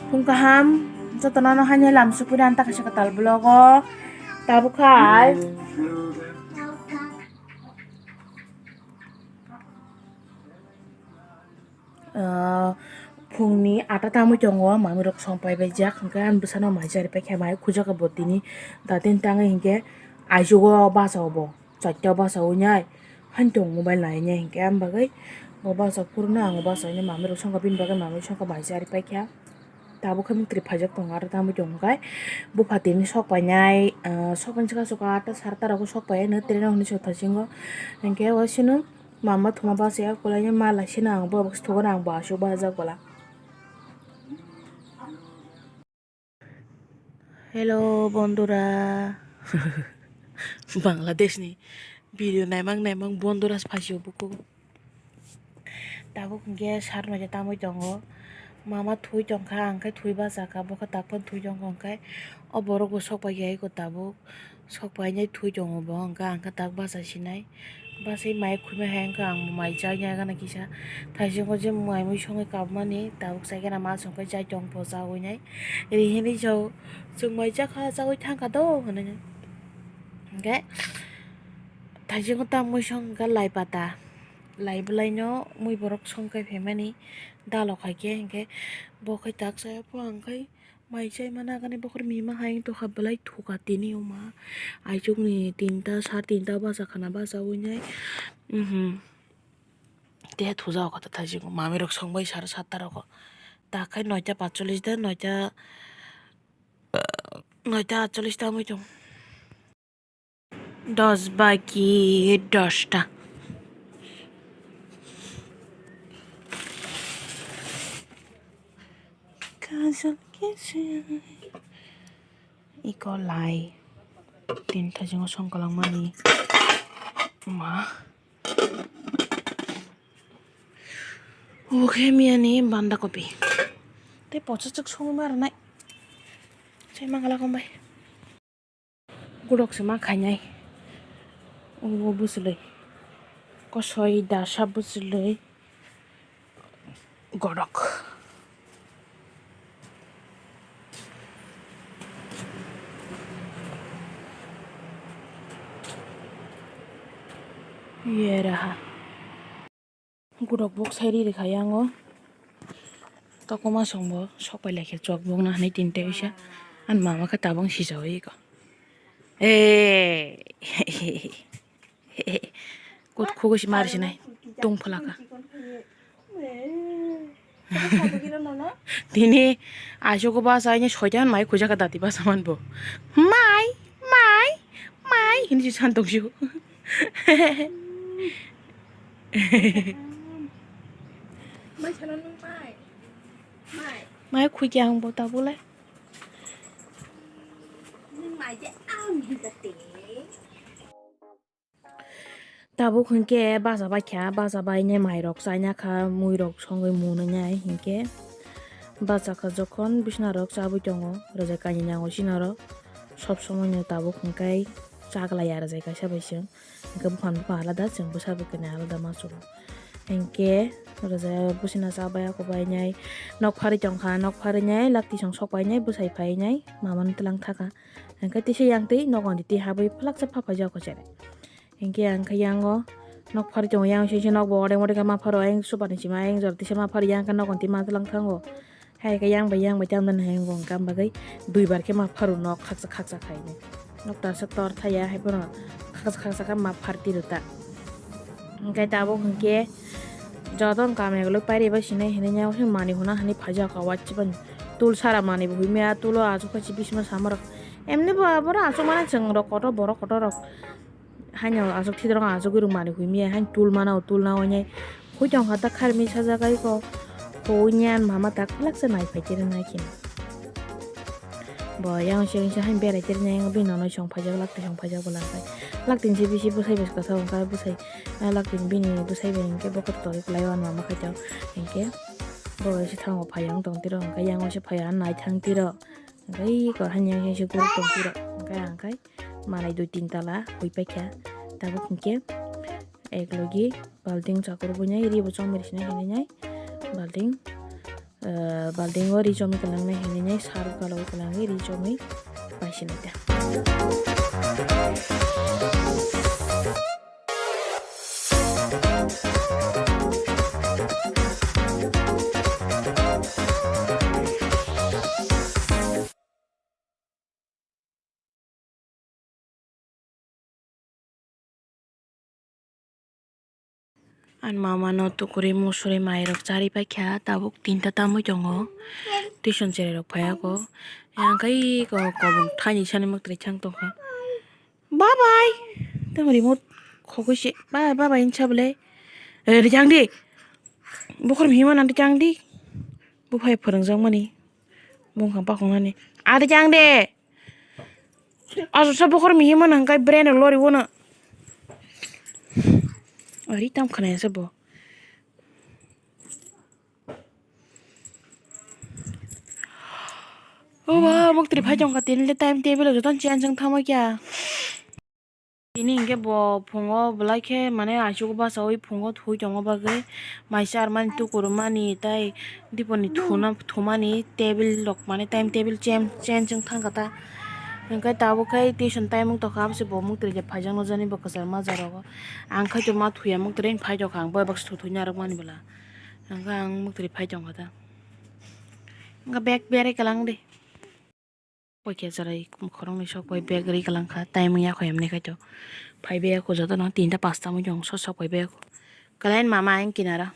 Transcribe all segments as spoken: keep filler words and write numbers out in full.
Phung kaham, jotono no haino lam sukuri ang ta kaisa kwtal vlog o. Tabuk khai. Ah, phungni ata tamwi tongo, mamirok song pai bai jak, hwnkhe ani bwsano mai chari paikha, mai khujaka bo tini datin tangwi hinkhe aisugo basa o bo. Chaita basa o nai, haino tongo mobile nai nai hinkhe, ang bagwi bo basa phuru no ang basa o nai, mamirok songkha bini bagwi mamiri songkha mai chari paikha. Tabuk khe muktrwi phaijak tongo, aro tamwi tongo khe bupha tini sok painai, ah, sok painai swkang swkang ata sarta rogo sok painai, train o hinwi sok thasingo. Hinkhe o sino mama thuma basa ya kwlai nai, ma lai sino ang bo thugano ang bo aswk bajak bwla. Hello bondura. Bangladesh ni video naimang naimang bondura phaisio bukugo. Tabuk hinkhe sar noita tamwi tongo. Mama thwi tongkha, ang khe thwi bachakha, bo khe tak phano thwi tongkha, hwnkhe o borok bo sok pai ya eko tabuk. Sok painai thwi tongo bo, hwnkhe ang khe tak bacha sinai. Bachai mai khwimai hai wngkha, ang bo mai chai nai gana kisa. Thaisingo je mai mui songwi kabmani, tabuk chai gana ma songkhe chai tong po chaui nai. Ri hinwi chao, chwng mai chakha, chaui thangkha do, hwnwi. Hwnkhe thaisingo ta mui song wngkha lai pata. Lai bwlaino mui borok songkhai phaimani, dalok hai khe, hwnkhe bo khai tak chaya pho ang khai. Mai chai mana gani bokhor mima hai wng tongkha, belai thuka tini wngma. Aichukni tinta, sar tinta bacha khana bacha winai. Mhm. Te thuja o kota thajingo. Mamirok songbai sar satta rogo. Takhai noita patchollis da, noita, noita atchollis da wngwi tong. Dos baki dosta. Kajol kisi. Iko lai. Tin thajingo songkolong mani. Ma. Obo khe miyani banda kopi. Tei pochaswk songwi ma rwnai. Sai mangala kombai. Godok se ma khainai. Obo bwchwlwi. Kosoi dasa bwchwlwi. Godok. Yeraha. Godok bok sai riri khai yango. Tokoma songbo sok pai laikhe chok bok na hinui tin tei uisa. Ani mama khe tabang sijaui ko. Eh. Kut khugui si mari sinai. Tung phalaka. Tini aisuk basa ini soitan mai khuja ka dati basa manbo. Mai, mai, mai. Hini si santong siu. Mai sana nung mai. Mai. Mai khuja ang bo tabule. Nung mai je ang hingate. Tabuk hinkhe bacha baikha, bacha bainai mairok chainakha, muirok songwi munwi nai hinkhe. Bachakha jokhon bisnarok chabwi tongo, rwjai kainwi nango sinarok. Sob somoino tabuk hinkhe chaglaiya rwjai kaisa bai chwng. Hinkhe buphang buphang alada, chwng bwsa bwkani alada ma chwng. Hinkhe rwjai bwsina chabai ako bainai nok pharwi tongkha, nok pharwi nai laktisong sok painai bwsai phainai mamani twlang thaka. Hinkhe tisa yang twi nogo ni twi habwi phlaksa pha phaijak o chere. Hinkhe ang khe yango nok pharwi tongo, yang singsa nok bo odek modek khe ma pharo, ayang super ni sima ayang jora tisa ma pharo, yang khe nogo ni twi ma twlang thango. Hai khe yang bai yang bai tamni hai wngkha, ang bagwi duibar khe ma pharo nok khaksa khaksa khainai. Nok tarsa tor thaya hai phano khaksa khaksa khe ma phar tiro ta. Hinkhe tabuk hinkhe joto wngkha ang ekolog pairi bai sinai hinui ya, manui huna hinui phaijak o, wachi bani tul sara manui bo huimaya, tulo achuk khe bisma samarok. Emni bo aborok achuk mani chwng rok kotor borok kotor rok. Haino aswk thidorok aswk gwi rwmani huimya haino tul mano tul na oinai. Hui tongkha ta kharmi sajak aiko. Hui nyan mama tak phalak se nai phai tere nai khe. Bo yang se se haino berai tere nai bini nono song phaijak lakti song phaijak bo lang khai. Lakti se bisi bwsai bwsai kwthang wngkha bwsai. Lakti bini bwsai bai hinkhe bo kwthwi kwlai o mama khai tong hinkhe. Bo se thango phai yang tong tiro hinkhe yang se phai ya nai thang tiro. Hinkhe iko haino se guruk tong tiro hinkhe ang khai. Manai dui tin tala hui paikha. Tabuk hinkhe Ek logi balting chakur buinai ri bo chongmani sinai hinwi nai balting, eh, balting o ri chomwi kwlangnai hinwi nai sar kalo kwlangwi ri chomwi pai sinai ta. Ani mama no tukuri musuri mai rok chari paikha, tabuk tinta tamwi tongo, tuition cherai rok phaiya kho, yang khe eko kobong thaini sani mwktwi chang tongkha. Babai. Tamo remote khogwi se. Babai, babai hinsa bwle. Eh, rijang di. Bokhorok hima nang rijang di. Buphai phwrwngjak mani. Bongkha pakhongnani. Ah, rijang de. Aswksa bokhorok hima nang kai brain lori wono. Ari tam khwnaya se bo. O ba, mwktwi phai tongkha, tini le time table jotono change wng thangma kya. Tini hinkhe bo phungo belai khe mane aichugo bachaui phungo thwi tongma bagwi mai charmani tukurumani tei diponi thuna, thumani table rok mane time table change, change wng thangkha ta. Hinkhe tabuk khe tuition time wng tongkha, abose bo mwktwi je phaijakno jani bo kwchar majak rogo. Ang khe to ma thuya mwktwi phai tongkha, ang boya baksa thu thwina rwkmani bwla. Hwnkhe ang mwktwi phai tongkha ta. Hwnkhe bag berwi kwlang di. Poikhe chwrai khoroknwi sok bai bag rwi kwlang kha. Time wngya kho himni khai to. Phai bai kho jotono tinta pasta wngwi tong so sok bai bai kho. Kwlai mama ang kinara.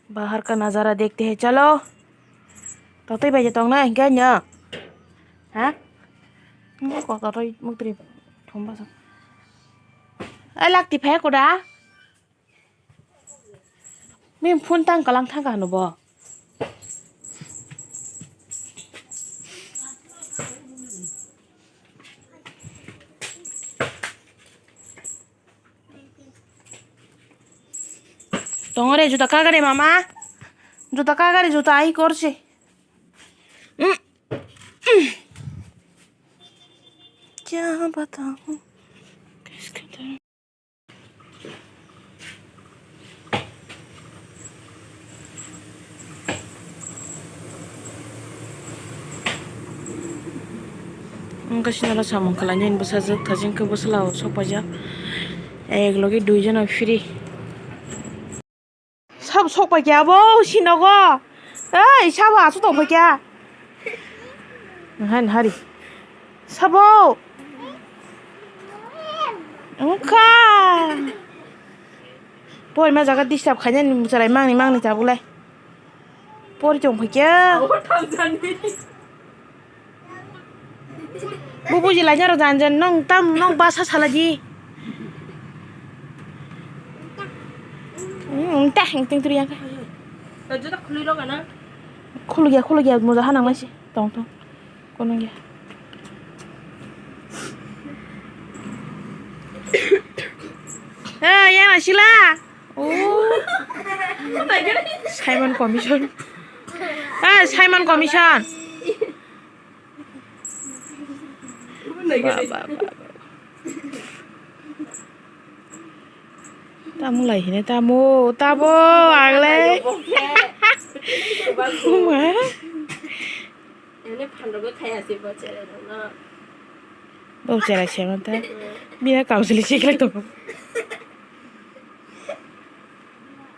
Bahar ka nazara dekhte hai chalo. Totwi bai je tong na hinkhe nya. Ha? Ngo ko totwi mwktwi thumba sa. Ai lakti phai ko da. Bini phone tang kalang thang kha hwnwi bo. Tongore juta kagare mama. Juta kagare juta ai korse. Mm. Mm. Kya batao. Wngkha sinalo samung khlainani bwsajwk thajin khe bwsala o sok paijak. Ek logi dui jona free. Sabo sok paikha abo sinogo. Ei, sabo aswk tong paikha. Nahai nahari. Sabo. Wngkha. Pori ma jaga disturb khainani chwrai mangni mangni tabuk lai. Pori tong paikha. Bo buji lai jaro jan jan nong tam nong basa sala di. Hmm, tah, ting turi yang. Khulugya, khulugya, moja hanang nasi. Tong, tong. Kono gya. Eh, yang asila. Oh. Simon Commission. Eh, Simon Commission. Ba, ba, ba, ba. Tamo lai hine tamo, tamo agle. Ma. Ene phanrogo khaya se bo cherai no. Bo cherai se mata. Bina kausili sikle to.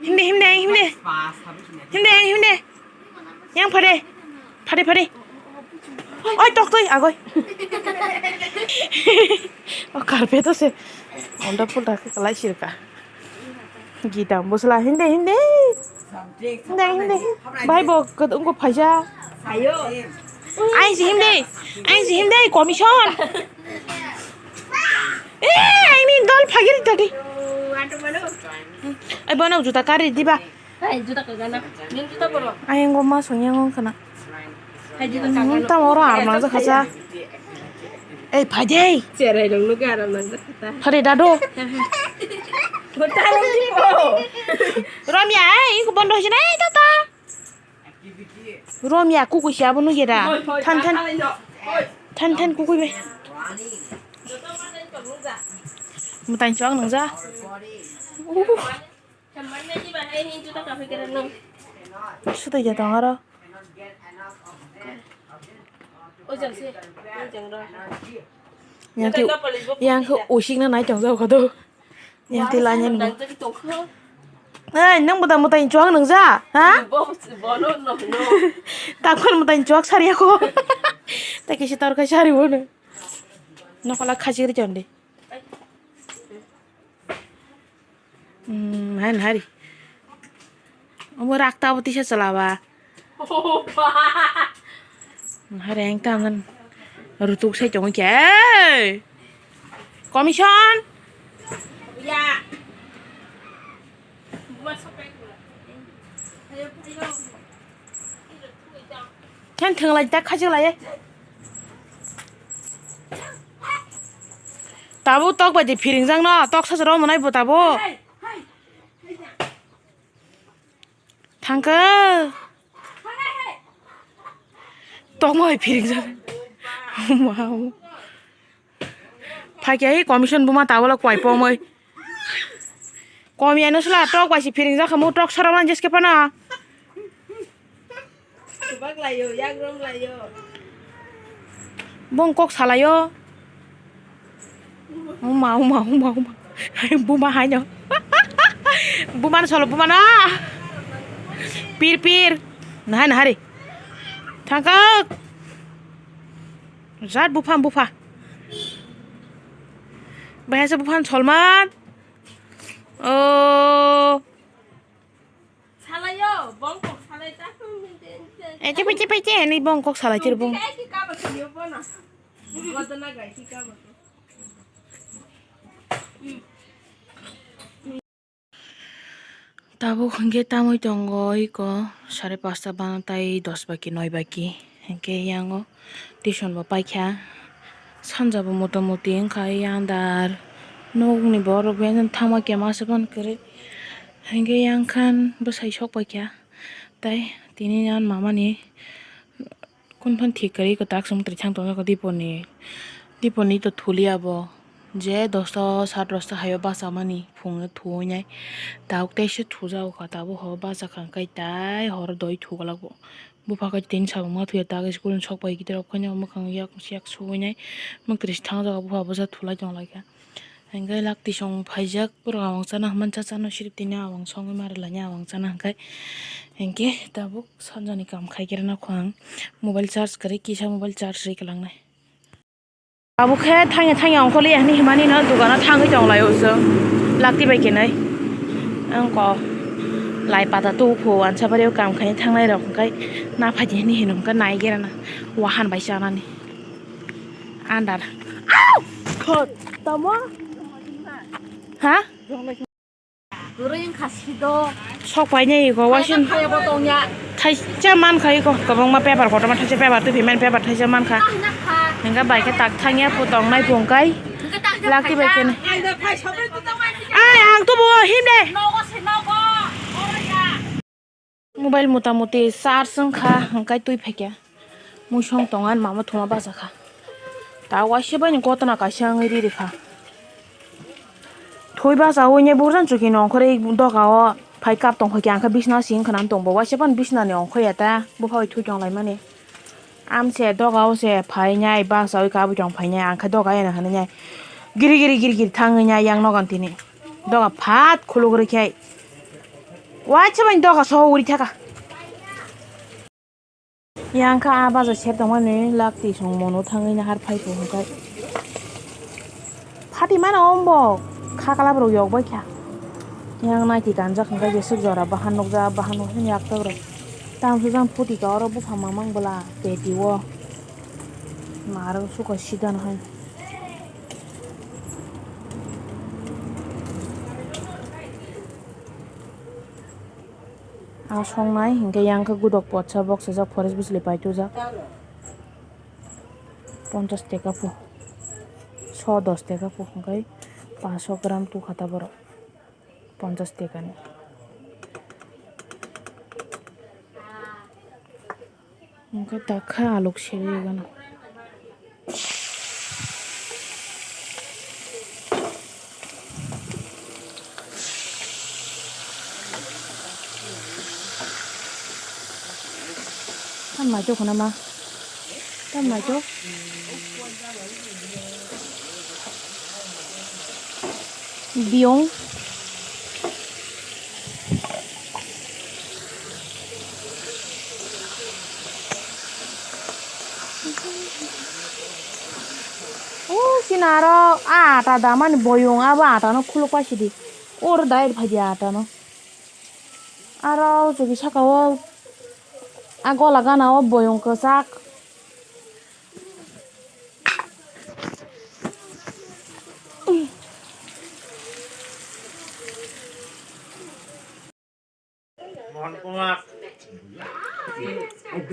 Himde, himde, himde. Himde, himde. Yang phade. Phade, phade. Oi, tok toi, agoi. O carpet o se. Ulta pulta khe kalai sirka. Gita bosla himde, himde. Himde, himde. Bai bo, kod, ungko phaisa. Aing si himde. Aing si himde, commission. Eh, aini dol phagiri tadi. Ai, bono juta kari diba? Hai, juta kagana. Nini juta boro. Ayang goma songya ngong kana. Hai, juta kagana. Nta oro arma ja khacha. Ei, phajei. Cherai rong nugi aram nang ja khata. Phare dado. Bota rong ni bo. Romya, ei, iko bondo hojina, ei, tata. Romya kukui se abo nugya da. Than than. Than than kukui bai. Mwtai chwng nungja. Sutai ja tong aro. Yang ke, yang ke usik na nai tong jao kado. Yang ti lanya nung. Ei, nang bwtang bwtang chwng nungja, ha? Takon bwtang chwng sari ako. Taki si tor kai sari bono. Nokola khajir chonde. Hmm, han hari. Omo rakta bo tisa chala ba. Hari engta man rutuk sai tongo kya. Hey! Commission? Hen thwnglai ta khajak lai. Tabuk tok bai di phiringjak no, tok sajaro monai bo tabuk. Thangkha. Tok bai phiringjak. Wow. Phaikya hi commission buma tabolo kwai pomoi. Komi ano sula tok bai si phiring jakha mu tok sora man jeske pano. Subak layo, yak rong layo. Bong kok salayo. Uma, uma, uma, uma. Buma haino. Buma no solo, buma no. Pir, pir. Nahai, nahari. Thangkak. Jat bupha, bupha. Bahasa bupha solman. Oh. Salayo, bongkok salai ta. Eche peche peche ni bongkok salai chir bong. Gai ki kaba ki yo bona. Godana gai ki kaba. Tabuk hwnkhe tamwi tongo iko sare pasta bana tai dos baki noi baki. Hwnkhe yango tuition bo paikha, sanja bo motamuti wngkha, yang dar nokni borok bai thangma khe masa phano kwrwi. Hwnkhe yang khan bwsai sok paikha, tai tini yang mamani. Kun phan thik kwrwi kwtak se mwtwi thang tongo diponi, diponi to thuli abo je dosta o sat dosta hai o bachamani phungo thuwi nai tabuk teisa thujago kha tabuk ho bachakha hwnkhe tai horo doi thuglak bo bupha khe tini sabuk ma thuya ta school ni sok pai gite rok phai nai mwkhang yak yak suwi nai mwtwi se thang jago bupha bwsa thulai tong lai kha. Hingke lak tisong paijak borok awang chana hinmani cha chana sirip tini awang songwi ma rwlaini awang chana hingke hingke tabuk sanjani kam khai khe rwna kho ang mobile charge kwrwi kisa mobile charge rwi kwlangnai. Abo khe thangya thangya ongkhorliya hinwi hinmani no dogano thangwi tong laio chwng lak tibai khenwi wngkha lai pata tubuphu ansa bario kam khaina thangnai rok hingke naphaidi hinwi hino hingke nai gerana wahan bai chanani. Andar. Au! Khot. Tamo? Ha? Kwrwi wngkha sido. Sok painai iko waising. Khaya bo tongya. Thaisa mankha iko kwbangma paper kotorma thaisa paper twi phimani paper thaisa mankha. Hingkha bai khe tak thangya phu tongnai phung kai. Lakti bai khe. Ai ang tubu him de. Nogo se nogo. Mobile mota moti charge wngkha, hwnkhe twi phaikha. Muisong tongo ani mama thuma bachakha. Ta waisa bai ni gotna kaisa wngwi ri rikha. Thwi bachaui ni burjan chuki nongkhorwi doga o phai kap tongkha khe, ang khe bisna sing khwnani tongbo. Waisa phano bisna ni ongkhoya ta, bupha bai thwi tonglaimani. Amse doga o se phainai, bachaui kabui tong phainai, ang khe doga eno hinwi nai. Giri giri giri giri thangwi nai yang nogan tini. Doga phat khuluk rikhe. Waisa bai doga sohor uri thaka. Yang kha ah baja sep tongmani lak twi song mono thangwi nahar phai phu hwnkhe. Phati mano ombo kha kala borok yok bai kha. Yang naiti kanjak hwnkhe jeswk jora bahan nukjak, bahan nukjak yak tok rok. Tamo sujak puti ka oro bupha mamang bwla peti o. Narwk sukha sidano hai. Ah songnai hinkhe yang khe gudok potsa boksajak forest bwswli paitujak. Ponchas teka pho. So dos teka pho hinkhe paso gram tukha ta borok. Ponchas tekani. Hingke takha alok seri gana. Tam naitok khna ma. Tam naitok. Biyong. O sina aro a ata damani boyong abo ata no khuluk pai sidi. Oro dai phai di ata no. Aro o chwgi saka o a gola gana o boyong kwchak.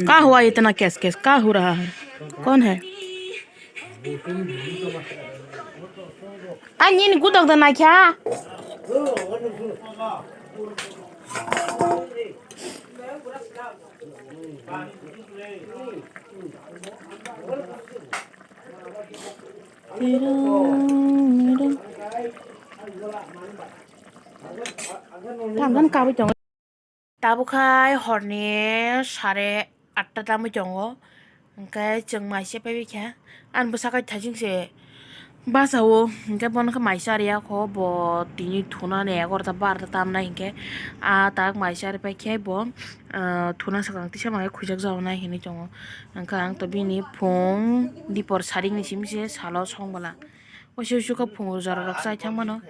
कहाँ हुआ इतना case case, क्या हो रहा है, कौन है? Ani ni gudak da naikha. Tangkhan kabui tongo. Tabuk hai horni sare atta tamwi tongo, hwnkhe chwng mai se paiwi kha. Ani bwsakhe thajing se bachao, hwnkhe bono khe mai charya kho, bo tini thunani egarota barota tamnai hinkhe, ah, tak mai chari paikhe bo, ah, thuna swkang tisa mai khujak jagonai hinwi tongo. Hwnkhe ang to bini phung dipor saringni simi se salo song bwla. Waisa waisa khe phung jora rok chai thang mano.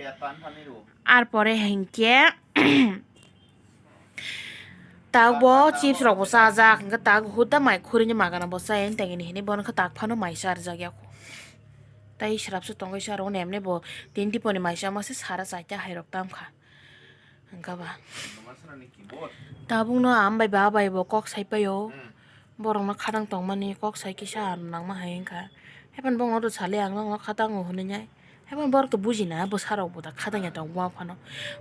Ar pore hinkhe tak bo chips rok bo chajak, hwnkhe tak huda mai khurui ni magana bo chai, tei hinwi bono khe tak phano mai charjak ya kho. Tei srapsa tongwi sa rw nemne bo tin diponi mai chama se sara chaita hai rok tam kha. Hwnkha ba tabuk no am bai ba bai bo kok sai paio. Borok no khatang tongmani kok sai kisa nangma hai wngkha. Haiphano borok no to sale ang nokno khatango hinwi nai. Haiphano borok to buji na bwsa rok bo da khatang ya tongo buma phano.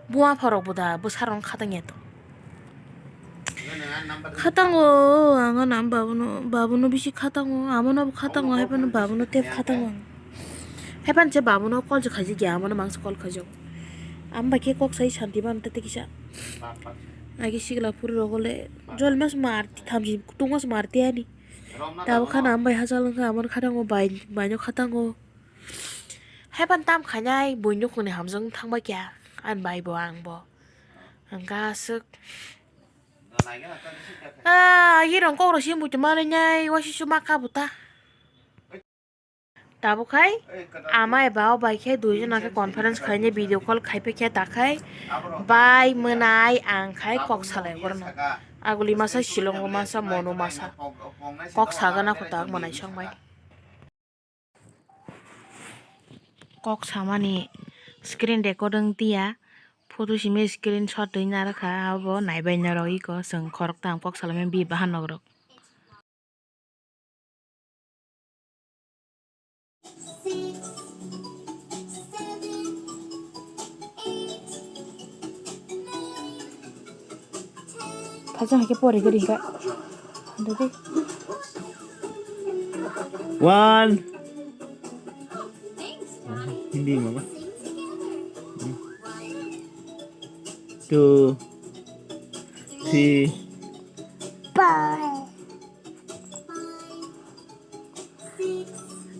Buma pha rok bo da bwsa rok no khatang ya tongo. Khatango ang ano babu no, babu no bisi khatango, amo no bo khatango, haiphano babu no tep khatango ang. Haiphano se babu no call se khaijak ya, amo no mangsa call khaijak. Am bai khe kok sai santi mano tei kisa. Agi sigla phuru rogo le jol mas mar thamchi tung mas mar tiyani. Tabuk khana am bai hachal wngkha, amo no khatango, bai, bai no khatango. Haiphano tam khainai buino khuni hamjak thangbai kya, ani bai bo ang bo. Hwnkha aswk. Ah, agi rong kok rok se muitu manwi nai, waisa su ma kabu ta. Tabuk khai ama eba o bai khe dui jona khe conference khainai video call khai paikha ta khai bai mwnai ang khai kok salai gorno. Aguli masa Shillong o masa Mon o masa kok sagana kho tak mwnai song bai. Kok samani screen record wng tiya photo simi screenshot twi narwkha abo naibai norok iko chwng khoroktham kok salaimani bi bahan nok rok. Thajang hai khe pori gari hinkha. One. Hindi mama. Two. Three.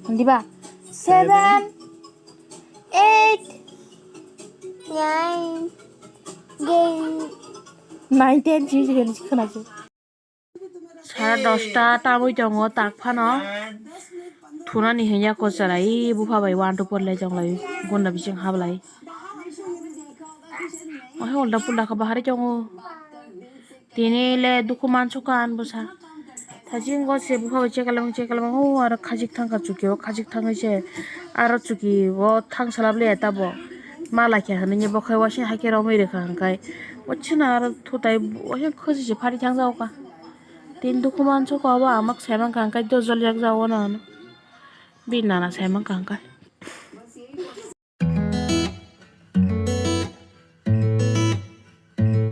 Hindi ba? Seven, eight, nine, ten. Nine, ten, sini sini khna sih. Sara dosta tamwi tongo tak phano. Thunani hinya ko charai bupha bai one two four lai tonglai gunda bising hablai. Ohe ulta pulta khe bahari tongo. Tini le dukhu mansukha ani bwsa. Thajingo se bupha bai chekalabang chekalabang o aro khajik thangkha chuki o khajik thangwi se aro chuki o thangsalab le tabo. Malakhe hinwi bo khai waisa haikhe romwi rwkha hwnkhai. Ochhina aro thutai waisa khajik se phari thangjago kha. Tin dukhu mansukha obo amak saimankha hwnkhe dojol yakjagao nang. Bini nana saimankha hwnkhe.